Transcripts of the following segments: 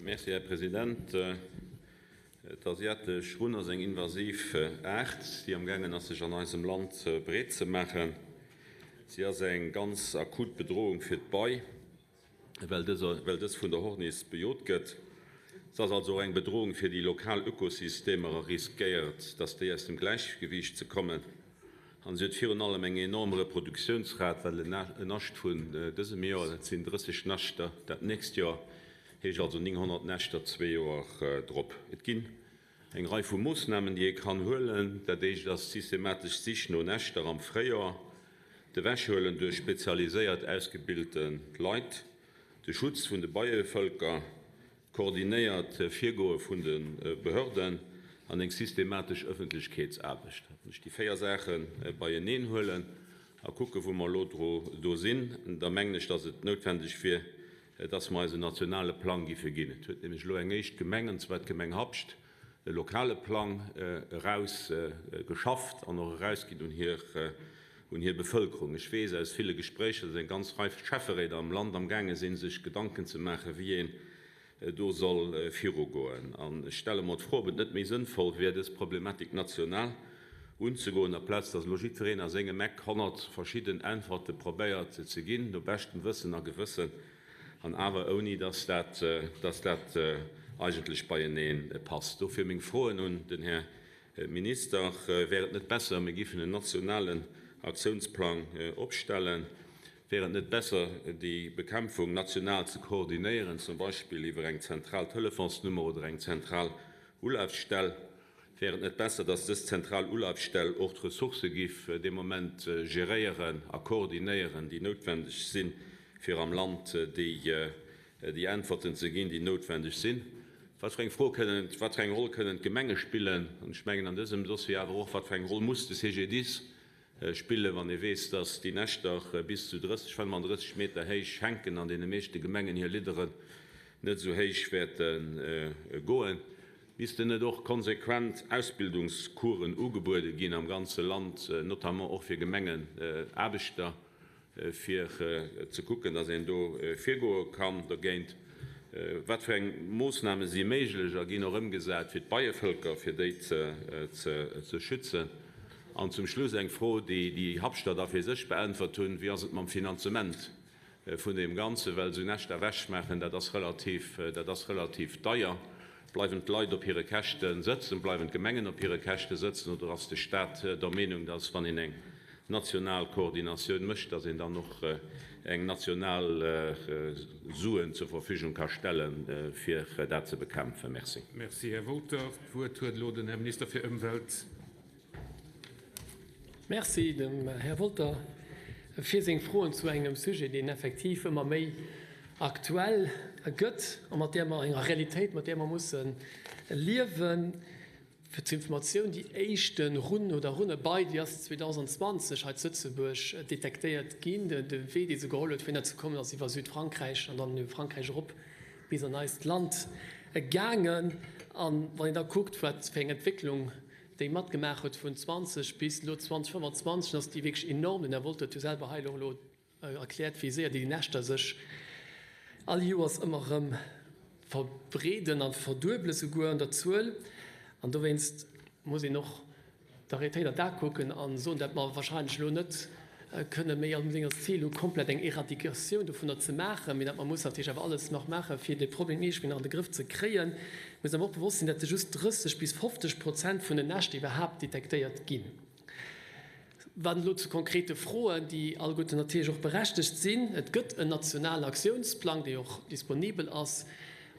Merci, Här President. D'asiatesch Runn ass eng invasiv Aart, déi amgaangen ass, sech an eisem Land breet ze maachen. Si ass eng ganz akut Bedroung fir d'Bei, well dës vun der Horniss bejot gëtt. Se ass also och eng Bedroung fir déi lokal Ökosystemer a riskéiert, dass déi aus dem Gläichgewiicht ze kommen. An se huet virun allem eng enorm Reproduktiounsrat, well en Nascht vun dësem Joer, dat sinn 30 Näschter dat nächst Joer, heescht also 900 Näschter zwee Joer drop. Et ginn eng Rei vu Moossnamen, déi ee kann huelen. Dat éischt ass d'systematesch Sich no Näschter am Fréijoer, d'Ewechhuelen duerch spezialiséiert ausgebilte Leit, de Schutz vun de Beievëlker, Koordinéiert Virgoe vun de Behörden an eng systematesch Ëffentlechkeetsaarbecht. Wann ech déi 4 Saache beieneen huelen a kucke wou mer elo do sinn, da mengen ech, datt et noutwendeg wier, datt mer eis en nationale Plang giffe ginn. Et huet nämlech elo eng éischt Gemeng, an zwar d'Gemeng Habscht, e lokale Plang erausgeschafft an och erausginn un hir un hir Bevëlkerung. Ech weess aus ville Gespréicher, datt eng ganz Rei Schäfferéit am Land amgaange sinn, sech Gedanken ze maachen, wéi een do soll virugoen. An ech stelle mer d'Fro, ob et net méi sënnvoll wär, dës Problematik national unzegoen, aplaz datt elo jiddwereen a sengem Eck 100 verschidden Äntwerte probéiert ze ginn, no beschtem Wëssen a Gewëssen, an awer ouni datt dat, datt dat eigentlech beienee passt. Dofir meng Froen un den Här Minister, Wär et net besser, mir giffen en nationalen Aktiounsplang opstellen? Wär et net besser, déi Bekämpfung national ze koordinéieren, zum Beispill iwwer eng zentral Telefonsnummer oder eng zentral Ulafstell? Wär et net besser, dass dës zentral Ulafstell och d'Ressourcë giff dee Moment geréieren a koordinéieren, déi noutwendeg sinn, fir am Land déi déi Äntwerten ze ginn, déi noutwendeg sinn. Wat fir eng Fro kënnen, wat fir eng Roll kënnen d'Gemenge spillen? An ech mengen an dësem Dossier awer och, wat fir eng Roll muss de CGDIS spillen, wann ee weess, dass déi Näschter bis zu 30, 35 Meter héich hänken, an deene meeschte Gemengen hir Lidderen net esou héich wäerte goen. Missten net och konsequent Ausbildungscoursen ugebuede ginn am ganze Land, notamment och fir Gemengenaarbechter? fir ze kucken, dass een do virgoe kann dogéint. Wat fir eng Moossname si méiglech a ginn och ëmgesat, fir d'Beievëlker, fir déi ze schützen? An zum Schluss eng Fro, déi déi Habschter da fir sech beäntwert hunn, Wéi ass et mam Finanzement vun deem Ganzen? Well esou Näscht ewechmaachen, dat ass relativ, dat ass relativ deier. Bleiwen d'Leit op hire Käschte sëtzen? Bleiwen d'Gemengen op hire Käschte sëtzen? Oder ass de Stat der Meenung, dass, wann een eng national Koordinatioun mécht, dass een dann och eng national Suen zur Verfügung ka stellen, fir dat ze bekämpfen? Merci. Merci, Här Wolter. D'Wuert huet elo den Här Minister fir Ëmwelt. Merci dem Här Wolter fir seng Froen zu engem Sujet, deen effektiv ëmmer méi aktuell gëtt a mat där mer, enger Realitéit, mat där mer musse liewen. Fir zur Informatioun, Déi éischte Runn oder Runnebei, déi ass 2020 hei zu Lëtzebuerg detektéiert ginn. De Wee, dee se geholl huet, fir hinner ze kommen, ass iwwer Südfrankräich an dann iwwer Frankräich erop bis an eist Land gaangen. A wann een da kuckt, wat fir eng Entwécklung déi matgemaach huet vun 20 bis elo 2025, dann ass déi wierklech enorm. Den Här Wolter huet jo selwer hei elo elo erkläert, wéi séier déi Näschter sech all Joers ëmmer erëm verbreeden a verduebele souguer an der Zuel. An dowéinst muss een och der Realitéit an d'A kucken a soen, dat mer wahrscheinlech elo net kënne méi onbedéngt als Zil hu komplett eng Eradicatioun dovunner ze maachen, mee dat mer mussen natierlech awer alles nach maachen, fir de Problem iergendwéi nach an de Grëff ze kréien. Mir mussen awer och bewosst sinn, dat just 30 bis 50 Prozent vun den Näschter iwwerhaapt detektéiert ginn. Wat elo zu konkrete Froen, déi alleguerten natierlech och berechtegt sinn, Et gëtt en nationalen Aktiounsplang, dee och disponibel ass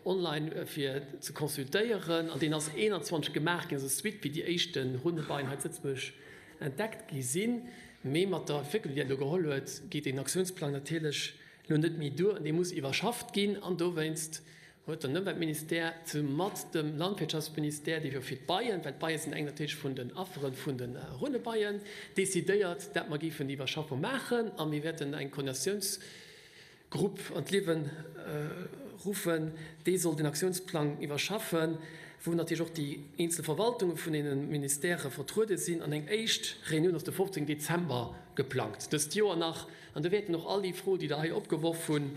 online fir ze consultéieren, an deen ass 21 gemaach ginn, also suite wéi déi éischte Runnebeien hei zu Lëtzebuerg entdeckt gi sinn. Mee mat der Entwécklung, déi dat elo geholl huet, geet deen Aktiounsplang natierlech elo net méi duer an dee muss iwwerschafft ginn. An dowéinst huet den Ëmweltministère zesumme mat dem Landwirtschaftsministère, dee jo fir d'Beien, well d'Beie sinn eng natierlech vun den Affere vun de Runnebeien, decidéiert, dat mer géifen déi Iwwerschaffung maachen a mir wäerten eng Koordinatiounsgrupp an d'Liewe ruffen, dee soll den Aktiounsplang iwwerschaffen, wou natierlech och déi eenzel Verwaltunge vun deene Ministèrë vertruede sinn. An eng éischt Reunioun ass de 15 Dezember geplangt, dëst Joer nach, an do wäerten och all déi Froen, déi Der hei opgeworf hunn.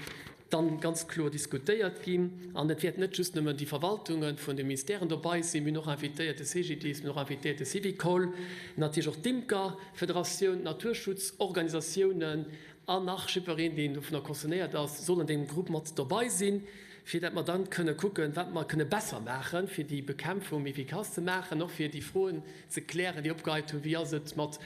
Dann ganz kloer diskutéiert ginn. An et wäerten net just nëmmen déi Verwaltunge vun de Ministèren dobei sinn, mir hunn och invitéiert de CGDIS, mir hunn och invitéiert de Syvicol, natierlech och d'Imkerfederatioun, d'Naturschutzorganisatiounen an nach jiddwereen, deen dovunner concernéiert ass, soll an deem Grupp mat dobei sinn, fir dat mer dann kënne kucken, wat mer kënne besser maachen, fir déi Bekämpfung méi efficace ze maachen, och fir déi Froen ze klären, déi opgeheit hunn, wéi ass et mat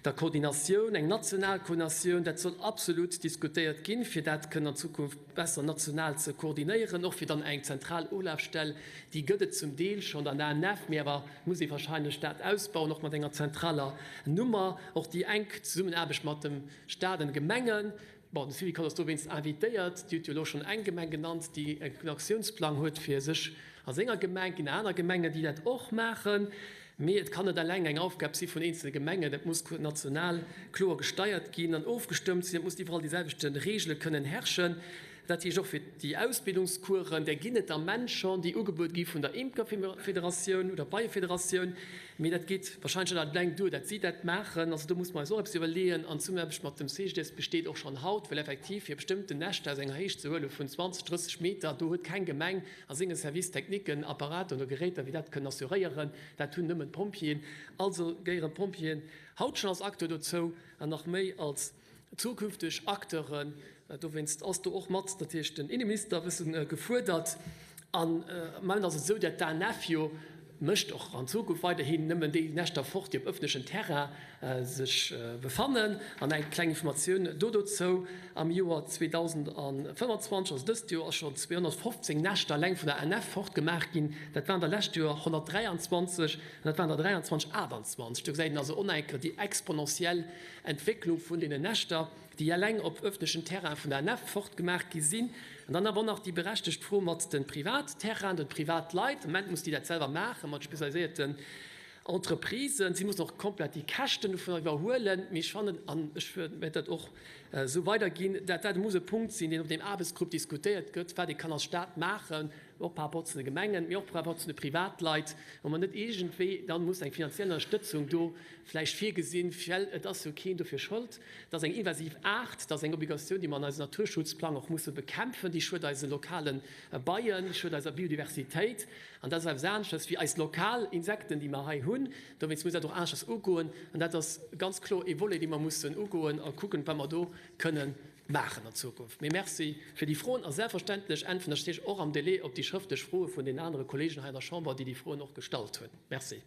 der Koordinatioun, eng national Koordinatioun, dat soll absolut diskutéiert ginn, fir dat kënnen an Zukunft besser national ze koordinéieren, och fir dann eng zentral Ulafstell, déi gëtt et zum Deel schonn an der ANF, mee awer muss ee wahrscheinlech dat ausbauen, och mat enger zentraler Nummer, och déi enk Zesummenaarbecht mat dem Stat an de Gemengen. Bon, de Syvicol ass dowéinst invitéiert. Dir hutt jo elo schonn eng Gemeng genannt, déi en Aktiounsplang huet fir sech a senger Gemeng. Et ginn aner Gemengen, déi dat och maachen. Mee et kann net eleng eng Aufgab si vun eenzele Gemengen. Et muss national kloer gesteiert ginn an ofgestëmmt sinn. Et muss iwwerall déi selwechte Reegele kënnen herrschen. Dat heescht och fir déi Ausbildungscoursen, där ginn et am Ament schonn, déi ugebuede gi vun der Imkerfederatioun oder Beiefederatioun, mee dat geet wahrscheinlech net alleng duer, dat si dat maachen. Also do muss mer eis och eppes iwwerleeën. An d'Zesummenaarbecht mat dem CGDIS besteet och schonn haut, well effektiv fir bestëmmten Näschter aus enger Héicht ze huele vun 20, 30 Meter, do huet keng Gemeng a senge Services techniquen Apparater oder Geräter, wéi dat kënnen assuréieren. Dat hunn nëmmen d'Pompjeeën. Also gehéieren d'Pompjeeën haut schonn als Acteur dozou an nach méi als Zukünfteg Acteuren, dowéinst ass do och mat natierlech den Inneminister e bësse gefuerdert. An am Moment ass et esou, dat d'ANF jo mécht och an Zukunft weiderhin nëmmen déi Näschter fort, déi op ëffentlechen Terrain sech befannen. An eng kleng Informatioun do dozou, Am Joer 2025, also dëst Joer, ass schonn 215 Näschter eleng vun der ANF fortgemaach ginn. Dat waren der lescht Joer 123 an dat waren der 23 28. Do gesäit een also onenker déi exponentiell Entwécklung vun deenen Näschter, déi eleng op öffentlechen Terrain vun der ANF fortgemaach gi sinn. An dann awer och nach déi berechtegt Fro mat de Privatterrainen, de Privatleit. Am Moment mussen déi dat selwer maachen, mat spezialiséierten Entreprisen. Si mussen och komplett déi Käschten dovunner iwwerhuelen. Mee ech fannen, an ech wäert dat och esou weiderginn, dat dat muss e Punkt sinn, deen op deem Aarbechtsgrupp diskutéiert gëtt, wat ee kann als Stat maachen, och par rapport zu de Gemengen, mee och par rapport zu de Privatleit, wou mer net iergendwéi dann muss eng finanziell Ënnerstëtzung do vläicht virgesinn, well et ass jo keen dofir schold, dat ass eng invasiv Aart, dat ass eng Obligatioun, déi mer an eisem Naturschutzplang och musse bekämpfen, déi schued eise lokale Beien, déi schued eiser Biodiversitéit an dat ass eppes aneschters wéi eis lokal Insekten, déi mer hei hunn. Dowéinst muss dat och aneschters ugoen an dat ass ganz kloer ee Volet, dee mer mussen ugoen a kucken, wat mer do kënnen maachen an Zukunft. Mee Merci fir déi Froen a selbstverständlech äntweren ech natierlech och am Délai op déi schrëftlech Froe vun den anere Kollegen hei an der Chamber, déi déi Froen och gestallt hunn. Merci.